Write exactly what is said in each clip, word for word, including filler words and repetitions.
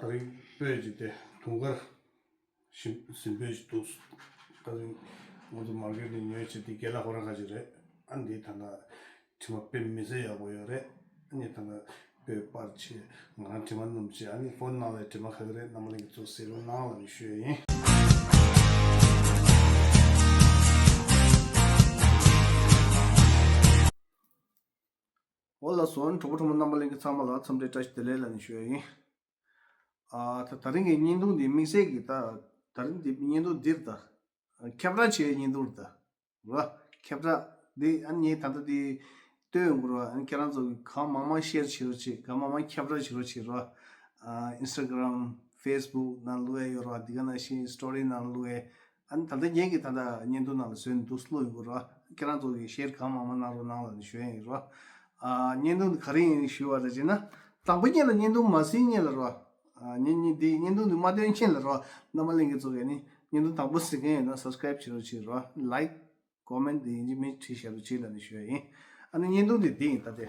ད་རིང་སྤོས་ཀྱི་དེ་དུང་དཀར་ཞིམ་ཞིམ་སྤོས་ཞིག་འདུག་ད་རིང་ང་ཚོ་མར་ཀེཊ་ནས་ཉོས་བྱས་དེ་རྒན་ལགས་ཁོ་རང་ཁ་ཅིག་རེད། ཨ་འདི་ད་ལྟ་དྲི་མ་དཔེ་མི་སྲིད་ཡག་པོ་ཡོད་རེད། ཨ་ནི་ད་ལྟ་སྤོས་པར་ཆེ་ང་རང་དྲི་མ་སྣོམ་བྱས། ཨ་ནི་ཕོན་ནང་ལ་དྲི་མ་ག་གི་རེད། རྣམ་པ་ལྷན་རྒྱས་ཚོ་གཟིགས་རོགས་གནང་ལབ་ནས་ཞུ་ཡ་ཡིན། འོ་ལགས་སོ། གྲོགས་པོ་གྲོགས་མོ་རྣམ་པ་ལྷན་རྒྱས་ཚང་མ་ལ་འཚམས་འདྲི་བཀྲ་ཤིས་བདེ་ལེགས་ལབ་ནས་ཞུ་ཡ་ཡིན། ཨ་ད་ད་རིང་གི་བརྙན་ཐུང་འདི་དམིགས་བསལ་གྱི་ད་ད་རིང་འདི་བརྙན་ཐུང་འདིར་ད་ཁྱབ་བསྒྲགས་བྱེད་ཡའི་བརྙན་ཐུང་རེད་ད། ར་ཁྱབ་བསྒྲགས་འདི་ཨ་ནི་ད་ལྟ་འདི་སྟོན་དགོས་ར། ཨ་ནི་ཁྱེད་རང་ཚོ་གིས་གང་མང་མང་ཤེར་བྱེད་རོགས་བྱེད། གང་མང་མང་ཁྱབ་བསྒྲགས་བྱེད་རོགས་བྱེད་ར། ཨ་ཨིན་སི་ཊ་གྷི་རམ་ཕེ་སི་བུག་ནང་བླུག་ཡ་ཡོད་ར། འདི་ག་ནང་བཞིན་སི་ཊོ་རི་ནང་བླུག་ཡ། ཨ་ནི་ད་ལྟ་ངེད་ཀྱིས་ད་ལྟ་བརྙན་ཐུང་ནང་ལ་བཟོས་ནས་འདུག་བླུགས་ཡོང་གི་རེད་བ། ཁྱེད་རང་ཚོ་གིས་ཤེར་གང་མང་མང་གནང་རོགས་གནང་ལབ་ནས་ཞུ་ཡ་ཡིན་རེད་བ། ཨ་བརྙན་ཐུང་འདི་ག་རེ་ཡིན་ཞུས་པ་རེད་ཅེ་ན། དང་པོ་ཉིད་ལ་བརྙན་ཐུང་མ་ཟིན་ཉིད་ལ་རེད་བ། ཨ་ཉིད་ཉིད་འདི་བརྙན་ཐུང་འདི་མ་སྟོན་ཉིད་ལ་རེད་བ། རྣམ་པ་ལྷན་རྒྱས་ཚོ་གིས་ནི་བརྙན་ཐུང་དང་པོ་གཟིགས་མཁན་ཡོད་ན་སབ་སི་ཀ་རེབ་བྱེད་རོགས་བྱེད་རེད་བ། ལའིཀ་ཀོ་མེན་འདི་ཡིན་གཅིག་མིན་གཅིག་བྲིས་བཞག་རོགས་བྱེད་ལབ་ནས་ཞུ་ཡ་ཡིན། ཨ་ནི་བརྙན་ཐུང་འདི་འདི་ཡིན་ད་དེ།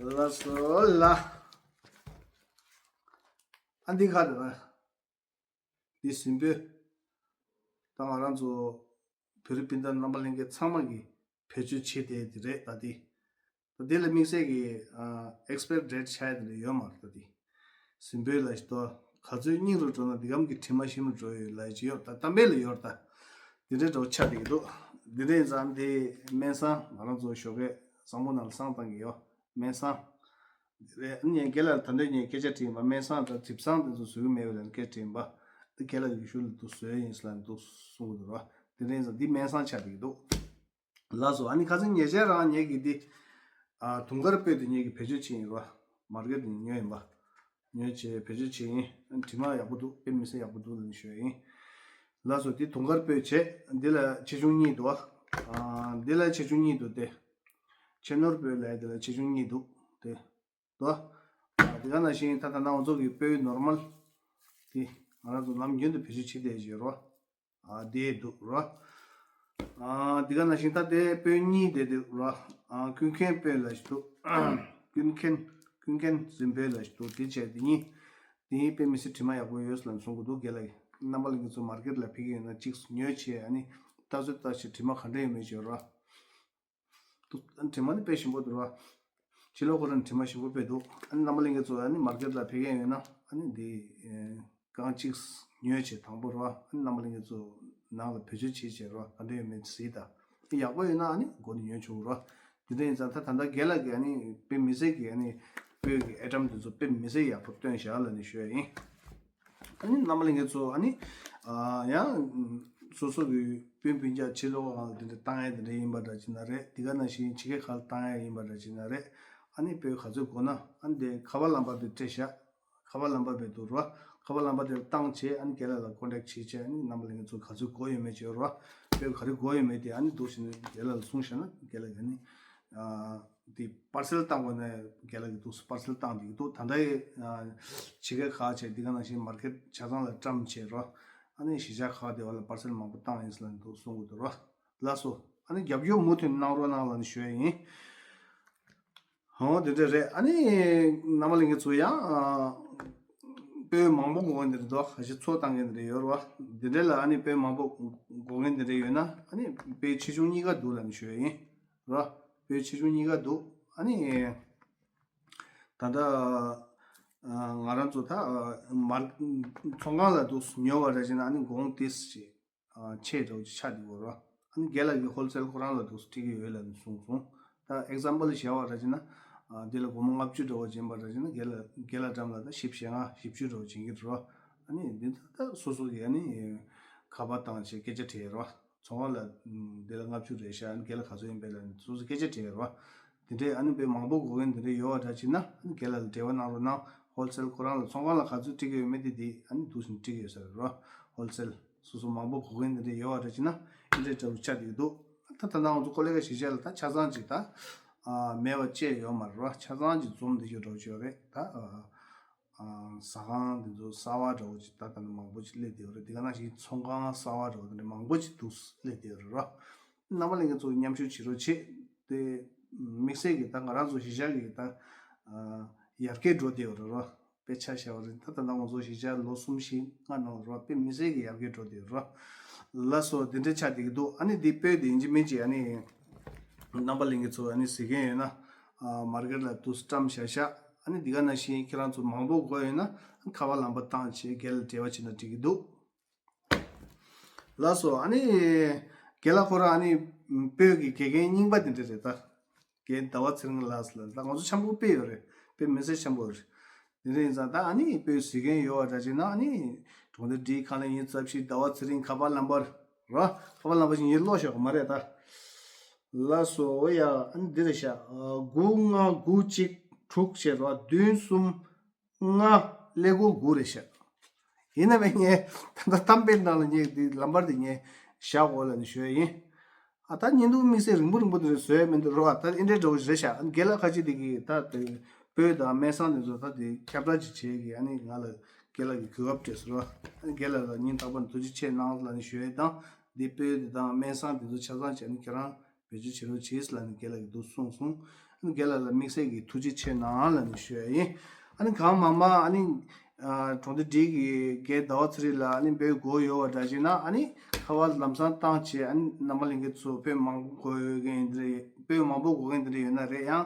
ལགས་སོ་ལ། ཨ་འདི་ག་རེད་བ། འདི་ཟིན་པོས། ད་ང་རང་ཚོ་བོད་རིགས་སྤུན་ཟླ་རྣམ་པ་ལྷན་རྒྱས་ཚང་མ་གིས་བེད་སྤྱོད་བྱེད་བསྡད་དེ་རེད་ད་འདི། ད་འདི་ལ་དམིགས་བསལ་གྱི་ཨ་ཨེག་སི་པེར་ཌེ་ཊི་ཆགས་ཡ་དེ་འདྲ་ཡོད་མ་རེད་ད་འདི། ཟིན་པོས་ལ་ཞིག་ཏོ་ག་ཚོད་སྙིང་རུ་འགྲོ་ན་འདི་གམ་གྱི་དྲི་མ་ཞིམ་རུ་འགྲོ་ཡོད་ལ་ཅི་ཡོད་ད་གཏམ་དཔེ་ལ་ཡོད་ད། འདི་འདྲའི་འགྲོ་ཆགས་བསྡད་ཀྱི་འདུག་འདི་འདྲ་ཡིན་ཙང་འདི་སྨན་བཟང་ང་རང་ཚོ་ཞོགས་ཀས་བཟང་པོ་ནང་ལ་བསང་བཏང་གི་ཡོད། སྨན་བཟང་། རེད། ངས་རྒན་ལགས་ད་འདོད་ངས་སྐད་ཆ་དྲིས་པ། སྨན་བཟང་དང་གྲིབ་བཟང་དེ་ཚོ་བཟོ་གི་མེད་པ་ལ་སྐད་དྲིས་པ། འདི་རྒན་ལགས་ཡུལ་ཤུལ་ལ་འདུག་བཟོས་ཡིན་ཟེར་ལ་འདུག་གསུང་གི་འདུག་ར། དེ་འདྲ་ཡིན་ཙང་འདི་སྨན་བཟང་ཆགས་བསྡད་ཀྱི་འདུག་ལགས་སོ། ཨ་ནི་ཁ་སང་ཉེ་ཆར་རང་ངེད་ཀྱིས་འདི་ཨ་དུང་དཀར་སྤོས་དེ་ངེད་ཀྱིས་བེད་སྤྱོད་བྱས་ཡིན་ར། མར་ཀེཊ་ནས་ཉོས་ཡིན་པ། ཉོས་བྱས་བེད་སྤྱོད་བྱས་ཡིན། ཨ་ནི་དྲི་མ་ཡག་པོ་འདུག་དཔེ་མི་སྲིད་ཡག་པོ་འདུག་ལབ་ནས་ཞུ་ཡ་ཡིན། ལགས་སོ། འདི་དུང་དཀར་སྤོས་བྱས། འདི་ལ་ཆེ་ཆུང་གཉིས་འདུག་ཨ་འདི་ལ་ཆེ་ཆུང་གཉིས་འདུག་སྟེ། ཆེ་ནོར་སྤོས་ལབ་ཡ་འདི་ལ་ཆེ་ཆུང་གཉིས་འདུག་སྟེ། དོ། དེ་ག་ནང་བཞིན་ད་ད་ནང་ང་ཚོ་གི་སྤོས་ནོར་མལ་དེ་ང་རང་ཚོ་ལམ་རྒྱུན་དུ་བེད་སྤྱོད་བྱེད་བསྡད་ཀྱི་ཡོད་རེད་བ། ཨ་དེ་འདུག་རེད་བ། ཨ་དེ་ག་ནང་བཞིན་ད་དེ་སྤོས་གཉིས་དེ་འདུག་རེད་བ། ཨ་ཀུན་མཁྱེན་སྤོས་ལ་ཞིག་འདུག་ཀུན་མཁྱེན་ཀུན་མཁྱེན་ཟིན་སྤོས་ལ་ཞིག་འདུག་དེ་བྱས་དེ་གཉིས་དེ་དཔེ་མི་སྲིད་དྲི་མ་ཡག་པོ་ཡོད་ལབ་གསུང་གི་འདུག་རྒན་ལགས། རྣམ་པ་ལྷན་རྒྱས་ཚོ་མར་ཀེཊ་ལ་ཕེབས་ཀྱི་ཡོད་ན་གཅིག་ཉོས་བྱས་ཨ་ནི་ལྟ་ཚོད་ལྟ་བྱས་དྲི་མ་ག་འདྲ་ཡོད་མེད་བྱས་རེད་བ། འདུག་དྲི་མ་ནི་དཔེ་ཞིམ་པོ་འདུག་ར། ཕྱི་ལོགས་ཁོ་རང་དྲི་མ་ཞིམ་པོ་དཔེ་འདུག་ཨ་ནི་རྣམ་པ་ལྷན་རྒྱས་ཚོ་ཨ་ནི་མར་ཀེཊ་ལ་ཕེབས་མཁན་ཡོད་ན་ཨ་ནི་འདི་ཨེ་རྐང་གཅིག་ཉོས་བྱས་དང་པོ་ར། ཨ་ནི་རྣམ་པ་ལྷན་རྒྱས་ཚོ་ནང་ལ་བེད་སྤྱོད་བྱེད་བྱས་ར། ག་འདྲ་ཡོད་མེད་གཟིགས་དང་། ཡག་པོ་ཡོད་ན་ཨ་ནི་སྒོ་ནས་ཉོ་ཆོག་ར། དེ་འདྲ་ཡིན་ཙང་ད་ད་ལྟ་རྒན་ལགས་ཀྱིས་ཨ་ནི་དཔེ་མི་སྲིད་ཀྱི་ཨ་ནི་སྤོས་ཀྱི་ཨེ་ཊམ་དེ་ཚོ་དཔེ་མི་སྲིད་ཡག་པོ་བཏོན་བཞག་ལབ་ནས་ཞུ་ཡ་ཡིན། ཨ་ནི་རྣམ་པ་ལྷན་རྒྱས་ཚོ་ཨ་ནི་ཨ་ཡང་སོ་སོ་གི་སྤུན་སྤུན་ཀྱག་ཕྱི་ལོགས་ལ་དེ་འདྲ་བཏང་ཡ་དེ་འདྲ་ཡིན་པ་འདྲ་ཅིག་ན་རེད། དེ་ག་ནང་བཞིན་ཕྱི་རྒྱལ་ཁག་ལ་བཏང་ཡ་ཡིན་པ་འདྲ་ཅིག་ན་རེད། ཨ་ནི་སྤོས་ག་ཚོད་དགོས་ན་ཨ་ནི་དེ་ཁ་པར་ལམ་པ་དེ་སྤྲད་བཞག་ཁ་པར་ལམ་པ་དེ་འདུག་ར། ཁ་པར་ལམ་པ་དེ་བཏང་བྱས་ཨ་ནི་རྒན་ལགས་ལ་ཀོན་ཊེག་བྱས་བྱས་ཨ་ནི་རྣམ་པ་ལྷན་རྒྱས་ཚོ་ག་ཚོད་དགོས་ཡོད་མེད་བྱས་ར། སྤོས་ག་རེ་དགོས་ཡོད་མེད་དེ་ཨ་ནི་འདུག་བྱས་ནས་རྒན་ལགས་ལ་གསུངས་བཞག་ན་རྒན་ལགས་ཀྱིས་ཨ་ནི་ཨ། དེ་པར་སེལ་བཏང་དགོས་ན་རྒན་ལགས་ཀྱིས་འདུག་པར་སེལ་བཏང་བསྡད་ཀྱི་འདུག་ད་ལྟ་ཡི་ཕྱི་རྒྱལ་ཁག་བྱས་འདི་ག་ནང་བཞིན་མར་ཀེཊ་ཆ་ཚང་ལ་བཀྲམ་བྱས་རོ། ཨ་ནི་གཞིས་ཆགས་ཁག་དེ་བ་ལ་པར་སེལ་མང་པོ་བཏང་ཡིན་ཟེར་ལབ་འདུག་གསུང་གི་འདུག་རོ། ལགས་སོ། ཨ་ནི་རྒྱབ་སྐྱོར་མུ་མཐུད་གནང་རོགས་གནང་ལབ་ནས་ཞུ་ཡ་ཡིན། ཧོ་དེ་འདྲ་རེད། ཨ་ནི་རྣམ་པ་ལྷན་རྒྱས་ཚོ་ཡང་ཨ་སྤོས་མང་པོ་དགོས་མཁན་དེ་འདྲ་འདུག་ཁ་ཤས་ཚོ་བཏང་མཁན་དེ་འདྲ་ཡོད་རེད་བ། དེ་འདྲ་ལ་ཨ་ནི་སྤོས་མང་པོ་དགོས་མཁན་དེ་འདྲ་ཡོད་ན་ཨ་ནི་སྤོས་ཆེ་ཆུང་གཉིས་ཀ་འདུག་ལབ་ནས་ཞུ་ཡ་ཡིན། རོ། སྤོས་ཆེ་ཆུང་གཉིས་ཀ་འདུག་ཨ་ནི། ད་ལྟ་ང་རང་ཚོ་ད་མར་ཚོང་ཁང་ལ་འདུག་ཉོ་བ་རེད་ཅེ་ན་ཨ་ནི་གོང་ཏིས་ཅིག་ཆེ་འདྲ་བོ་ཅིག་ཆགས་འདུག་རོ། ཨ་ནི་རྒན་ལགས་ཀྱིས་ཧོལ་སེལ་ཁོ་རང་ལ་འདུག་སྤྲད་ཀྱི་ཡོད་ལབ་ནས་གསུངས་སོང་། ད་ཨེག་ཛམ་པལ་བཞག་པ་རེད་ཅེ་ན་འདི་ལ་སྒོར་མོ་ལྔ་བཅུ་འདྲ་བོ་སྦྱིན་པ་རེད་ཅེ་ན་རྒན་ལགས་རྒན་ལགས་འགྲམ་ལ་ད་བཞི་བཅུ་ཞེ་ལྔ་བཞི་བཅུ་འདྲ་བོ་སྦྱིན་གྱི་རོ། ཨ་ནི་འདི་ད་ད་སོ་སོ་གི་ཨ་ནི་ཁ་པར་བཏང་བྱས་སྐད་ཆ་དྲིས་རོ། ཚོང་པ་ལ་འདི་ལ་ལྔ་བཅུ་རེད་ཤག་ཨ་ནི་རྒན་ལགས་ག་ཚོད་ཡིན་པས་ལབ་ནས་སོ་སོ་སྐད་ཆ་དྲིས་རོ། དེ་འདྲས་ཨ་ནི་དཔེ་མང་པོ་དགོས་མཁན་དེ་འདྲས་ཡོད་པ་འདྲ་ཅིག་ན་ཨ་ནི་རྒན་ལགས་ལ་འབྲེལ་བ་གནང་རོགས་གནང་། ཧོལ་སེལ་ཁོ་རང་ལ་ཚོང་ཁང་ལ་ག་ཚོད་སྤྲད་ཀྱི་ཡོད་མེད་དེ་དེ་ཨ་ནི་འདུག་སེ་སྤྲད་ཀྱི་ཡོད་ས་རེད་རོ། ཧོལ་སེལ་སོ་སོ་མང་པོ་དགོས་མཁན་དེ་འདྲས་ཡོད་པ་འདྲ་ཅིག་ན་ཨ་འདྲས་འདྲ་བོ་ཆགས་བསྡད་ཀྱི་འདུག་ད་ད་ལྟ་ང་ཚོ་ཀོ་ལི་གྷལ་གཞིས་ཆགས་ལ་ད་ཆ་ཚང་ཅིག་ད་མེད་པ་བཅས་ཡོད་མ་རེད་རོ། ཆ་ཚང་ཅིག་འཛོམས་བསྡད་རྒྱུ་འདྲ་བོ་ཅིག་ཡོད་རེད་ད། ཟ་ཁང་འདི་ཚོ་གསར་པ་འདྲ་བོ་ཅིག་ད་ལྟ་ནས་མང་པོ་ཅིག་སླེབས་བསྡད་ཡོད་རེད། འདི་ག་ནང་བཞིན་ཚོང་ཁང་གསར་པ་འདྲ་བོ་དེ་འདྲ་མང་པོ་ཅིག་འདུག་སླེབས་བསྡད་ཡོད་རེད་རོ། རྣམ་པ་ལྷན་རྒྱས་ཚོ་མཉམ་ཞུགས་བྱེད་རོགས་བྱེད། དེ་དམིགས་བསལ་གྱི་ད་ང་རང་ཚོ་གཞིས་ཆགས་ཀྱི་ད་ཡར་རྒྱས་འགྲོ་བསྡད་ཡོད་རེད་རོ། དཔེ་ཆ་བཞག་པ་རེད། ད་ད་ལྟ་ང་ཚོ་གཞིས་ཆགས་ལོ་གསུམ་བཞི་ལྔ་ནང་རོ་དཔེ་མི་སྲིད་ཀྱི་ཡར་རྒྱས་འགྲོ་དེ་རོ། ལགས་སོ། དེ་འདྲའི་ཆ་དེ་གི་འདུག་ཨ་ནི་འདི་སྤོས་དེ་ཡིན་གཅིག་མིན་གཅིག་ཨ་ནི་རྣམ་པ་ལྷན་རྒྱས་ཚོ་ཨ་ནི་གཟིགས་མཁན་ཡོད་ན། མར་ཀེ་ཊི་ལ་དུ་བཀྲམ་བཞག་ཤག་ཨ་ནི་འདི་ག་ནང་བཞིན་ཁྱེད་རང་ཚོ་མང་པོ་དགོས་ཡོད་ན་ཁ་པར་ལམ་པ་བཏང་བྱས་རྒན་ལ་འབྲེལ་བ་བྱེད་ན་འགྲིག་གི་འདུག་ལགས་སོ། ཨ་ནི་རྒན་ལགས་ཁོ་རང་ཨ་ནི་སྤོས་ཀྱི་དགེ་རྒན་རྙིང་པ་དེ་འདྲ་རེད་ད། རྒན་ཟླ་བ་ཚེ་རིང་ལགས་ལ་ད་ང་ཚོ་འཆམ་པོ་དཔེ་ཡོད་རེད། དཔེ་མི་སྲིད་འཆམ་པོ་རེད། དེ་འདྲ་ཡིན་ཙང་ད་ཨ་ནི་སྤོས་གཟིགས་མཁན་ཡོད་པ་འདྲ་བྱས་ན་ཨ་ནི་གྲོང་སྡེ་འདིའི་ཁ་ལ་ཡིན་ཚབ་ཤིག་ཟླ་བ་ཚེ་རིང་ཁ་པར་ལམ་པར་ར་ཁ་པར་ལམ་པ་ཞིག་ཡིན་ཀློག་ཤོག་མ་རེད་ད། ལགས་སོ། འོ་ཡ་ཨ་ནི་འདི་རེད་ཤག་དགུ་ལྔ་དགུ་གཅིག་དྲུག་བྱས་ར་བདུན་གསུམ། ལྔ་ཀླད་ཀོར་དགུ་རེད་ཤག་ཡིན་ན་མིན་ངས་ད་ལྟ་གཏམ་དཔེ་ནང་ལ་ངས་འདི་ལམ་བར་དེ་ངས་བཞག་གོ་ལབ་ནས་ཞུ་ཡ་ཡིན། ཨ་ད་བརྙན་ཐུང་དམིགས་བསལ་རིང་པོ་རིང་པོ་དེ་རེད་བཟོ་ཡ་མི་འདུག་རོ། ཨ་ད་ཨེ་འདྲའི་འདྲ་བོ་རེད་ཤག་རྒན་ལགས་ཁ་ཅིག་དེ་གིས་ད་དེ་སྤོས་དང་སྨན་བསང་དེ་ཚོ་ད་དེ་ཁྱབ་བསྒྲགས་ཅིག་བྱེད་གི་ཨ་ནི་ང་ལ་རྒན་ལགས་ཀྱིས་གོ་སྐབས་སྤྲད་སོང་རོ། ཨ་ནི་རྒན་ལགས་ལ་སྙིང་ཐག་པ་ནས་ཐུགས་རྗེ་ཆེ་གནང་ལབ་ནས་ཞུ་ཡ་དང་འདི་སྤོས་དེ་དང་སྨན་བསང་དེ་ཚོ་ཆ་ཚང་བྱས་ནས་ཁྱེད་རང་བེད་སྤྱོད་བྱེད་རོགས་བྱེད་ལབ་ནས་རྒན་ལགས་ཀྱིས་འདུག་གསུངས་སོང་། ཨ་ནི་རྒན་ལགས་ལ་དམིགས་བསལ་གྱི་ཐུགས་རྗེ་ཆེ་གནང་ལབ་ནས་ཞུ་ཡ་ཡིན། ཨ་ནི་གང་མང་མང་ཨ་ནི་གྲོང་སྡེ་འདི་གི་རྒན་ཟླ་བ་ཚེ་རིང་ལགས་ཨ་ནི་སྤོས་དགོས་ཡོད་པ་འདྲ་བྱས་ན་ཨ་ནི་ཁ་པར་ལམ་སང་བཏང་བྱས་ཨ་ནི་རྣམ་པ་ལྷན་རྒྱས་ཚོ་སྤོས་མང་པོ་དགོས་མཁན་དེ་འདྲ་སྤོས་མང་པོ་དགོས་མཁན་དེ་འདྲ་ཡོད་ན་རེད་ཡང་།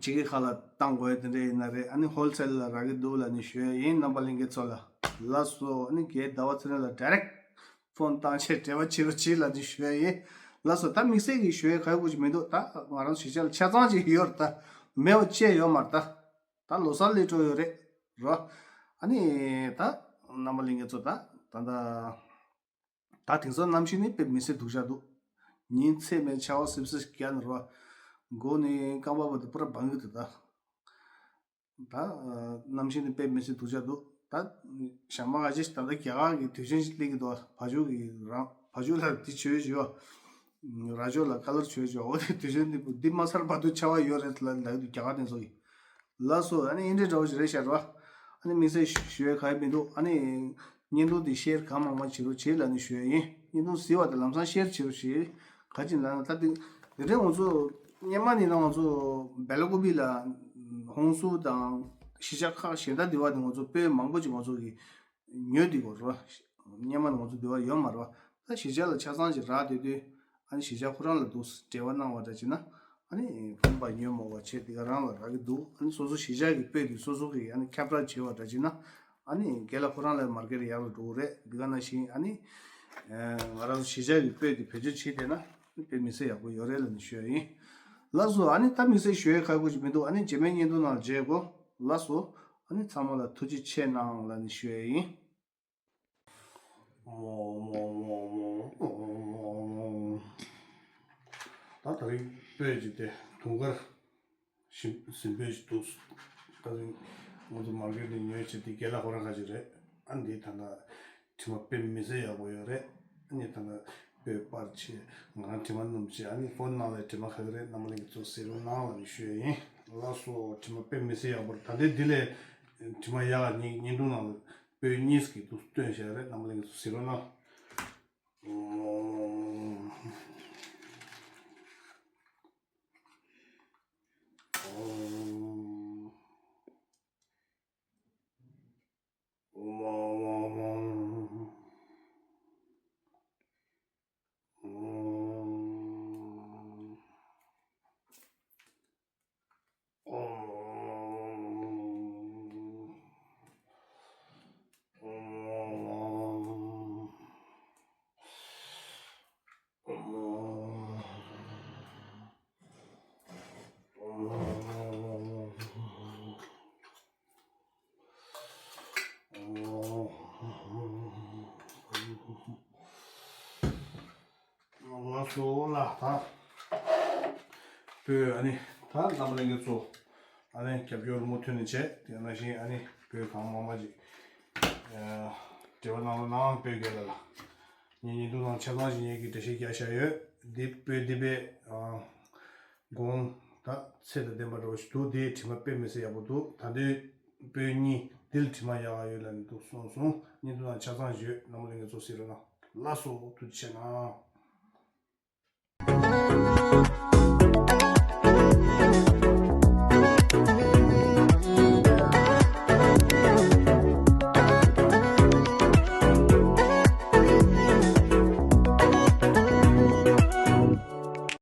ཕྱི་རྒྱལ་ཁག་ལ་བཏང་དགོས་དེ་འདྲ་ཡིན་ན་རེད། ཨ་ནི་ཧོལ་སེལ་ལ་རག་གི་འདུག་ལབ་ནས་ཞུ་ཡ་ཡིན། རྣམ་པ་ལྷན་རྒྱས་ཚོ་ལ། ལགས་སོ། ཨ་ནི་རྒན་ཟླ་བ་ཚེ་རིང་ལ་ཌའི་རེག་ཕོན་བཏང་བྱས་འབྲེལ་བ་བྱེད་རོགས་བྱེད་ལབ་ནས་ཞུ་ཡ་ཡིན། ལགས་སོ། ད་དམིགས་བསལ་གྱི་ཞུ་ཡ་ག་ཡོད་གོ་ཅིག་མི་འདུག་ད་ང་རང་གཞིས་ཆགས་ལ་ཆ་ཚང་ཅིག་ཡོད་རེད་ད། མེད་པ་བཅས་ཡོད་མ་རེད་ད། ད་ལོ་གསར་སླེབས་འགྲོ་ཡོད་རེད་རོ། ཨ་ནི་ད་རྣམ་པ་ལྷན་རྒྱས་ཚོ་ད་ད་ད། ད་དེང་སང་གནམ་གཤིས་ནི་དཔེ་མི་སྲིད་སྡུག་ཅག་འདུག་ཉིན་མཚན་མེད་ཆར་པ་སིབ་སིབ་རྒྱག་ནས་རོ། མགོ་ནས་རྐང་པ་བར་དུ་པུ་ར་སྦང་གི་འདུག་ད། ད་གནམ་གཤིས་ནི་དཔེ་མི་སྲིད་སྡུག་ཅག་འདུག་ད་ཞག་མ་ག་ཅི་ད་ལྟ་རྒྱ་གར་གྱི་དུས་ཆེན་ཞིག་སླེབས་ཀྱི་འདུག་བ་ཕ་ཇོ་གི་རང་ཕ་ཇོ་ལ་དེ་བྱོས་བྱོས། ར་ཇོ་ལ་ཀ་ལར་བྱོས་བྱོས། འོ་དེ་དུས་ཆེན་འདི་འདི་མ་ཚར་བར་དུ་ཆར་པ་ཡོད་རེད་ལ་ལབ་ཀྱི་འདུག་རྒྱ་གར་དེ་ཚོ་གི། ལགས་སོ། ཨ་ནི་ཨིན་དྲའི་འདྲ་བོ་ཞིག་རེད་ཤག་ར། ཨ་ནི་དམིགས་བསལ་ཞུ་ཡ་ག་ཡེ་མི་འདུག་ཨ་ནི་བརྙན་ཐུང་འདི་ཤེར་གང་མང་མང་བྱེད་རོགས་བྱེད་ལབ་ནས་ཞུ་ཡ་ཡིན། བརྙན་ཐུང་གཟིགས་པ་དང་ལམ་སང་ཤེར་བྱེད་རོགས་བྱེད། ག་ཅི་ལབ་ན་ད་དེ་དེ་འདྲའི་ང་ཚོ་སྔོན་མ་ནས་ན་ང་ཚོ་སྦེ་ལ་ཀུ་པི་ལ་ཧོང་སུ་དང་གཞིས་ཆགས་ཁག་གཞན་དག་འདི་བ་དེ་ང་ཚོ་སྤོས་མང་པོ་ཅིག་ང་ཚོ་གི་ཉོས་འདི་གོ་ར། སྔོན་མ་ནས་ང་ཚོ་འདི་བ་ཡོད་མ་ར་བ། ད་གཞིས་ཆགས་ལ་ཆ་ཚང་ཞིག་རག་སྡོད་དུས་ཨ་ནི་གཞིས་ཆགས་ཁོ་རང་ལ་འདུག་འབྲེལ་བ་གནང་བ་འདྲ་བྱས་ན་ཨ་ནི་ཕོན་པ་ཉོས་མོ་བ་བྱས་འདི་ག་རང་ལ་རག་གི་འདུག་ཨ་ནི་སོ་སོ་གཞིས་ཆགས་ཀྱི་སྤོས་དེ་སོ་སོ་གིས་ཨ་ནི་ཁྱབ་བསྒྲགས་བྱས་པ་འདྲ་བྱས་ན་ཨ་ནི་རྒན་ལགས་ཁོ་རང་ལ་མར་ཀེ་ཊི་ཡག་ལ་འགྲོ་གི་རེད། འདི་ག་ནང་བཞིན་ཨ་ནི་ང་རང་ཚོ་གཞིས་ཆགས་ཀྱི་སྤོས་དེ་བེད་སྤྱོད་བྱས་བསྡད་ན་དཔེ་མི་སྲིད་ཡག་པོ་ཡོད་རེད་ལབ་ནས་ཞུ་ཡ་ཡིན། ལགས་སོ། ཨ་ནི་ད་དམིགས་བསལ་ཞུ་ཡ་ག་ཡེ་གོ་ཅིག་མི་འདུག་ཨ་ནི་རྗེས་མའི་བརྙན་ཐུང་ནང་ལ་མཇལ་གོ། ལགས་སོ། ཨ་ནི་ཚང་མ་ལ་ཐུགས་རྗེ་ཆེ་གནང་ལབ་ནས་ཞུ་ཡ་ཡིན། ད་ད་རིང་སྤོས་ཀྱི་དེ་དུང་དཀར་ཞིམ་ཟིམ་སྤོས་ཀྱི་འདུག་ད་རིང་ང་ཚོ་མར་ཀེ་ཊི་ནས་ཉོས་བྱས་དེ་རྒན་ལགས་ཁོ་རང་ཁ་ཅིག་རེད། ཨ་འདི་ད་ལྟ་དྲི་མ་དཔེ་མི་སྲིད་ཡག་པོ་ཡོད་རེད། ཨ་ནི་ད་ལྟ་སྤོས་པར་ཆེ་ང་རང་དྲི་མ་སྣོམ་ཆེ་ཨ་ནི་ཕོན་ནང་ལ་དྲི་མ་ཁ་གི་རེད། རྣམ་པ་ལྷན་རྒྱས་ཚོ་གཟིགས་རོགས་གནང་ལབ་ནས་ཞུ་ཡ་ཡིན། ལགས་སོ། དྲི་མ་དཔེ་མི་སྲིད་ཡག་པོ་རེད། ད་ལྟའི་འདི་ལས་དྲི་མ་ཡག་ག་ཉིན་བརྙན་ཐུང་ནང་ལ་སྤོས་གཉིས་ཀྱི་འདུག་སྟོན་བཞག་རེད། རྣམ་པ་ལྷན་རྒྱས་ཚོ་གཟིགས་རོགས་གནང་། ལགས་སོ་ལགས། ད་སྤོས་ཨ་ནི་ད་རྣམ་པ་ལྷན་རྒྱས་ཚོ་ཨ་ནི་རྒྱབ་སྐྱོར་མུ་མཐུད་ནས་བྱས། དེ་ནང་བཞིན་ཨ་ནི་སྤོས་གང་མང་མང་ཅིག་འབྲེལ་བ་གནང་རོགས་གནང་། སྤོས་རྒན་ལགས་ལ་ངས་བརྙན་ཐུང་ནང་ཆ་ཚང་ཞིག་ངེད་ཀྱིས་འགྲེལ་བཤད་རྒྱག་བཞག་ཡོད། འདི་སྤོས་འདི་པས་དགོང་ད་ཚད་དང་ལྡན་པ་འདྲ་བོ་ཞིག་འདུག་འདིའི་དྲི་མ་དཔེ་མི་སྲིད་ཡག་པོ་འདུག་ད་ལྟའི་སྤོས་གཉིས་འདི་ལ་དྲི་མ་ཡག་ག་ཡོད་ལབ་ནས་འདུག་གསུངས་སོང་། བརྙན་ཐུང་ནང་ཆ་ཚང་ཞིག་ཡོད། རྣམ་པ་ལྷན་རྒྱས་ཚོ་གཟིགས་རོགས་གནང་། ལགས་སོ། ཐུགས་རྗེ་ཆེ་གནང་།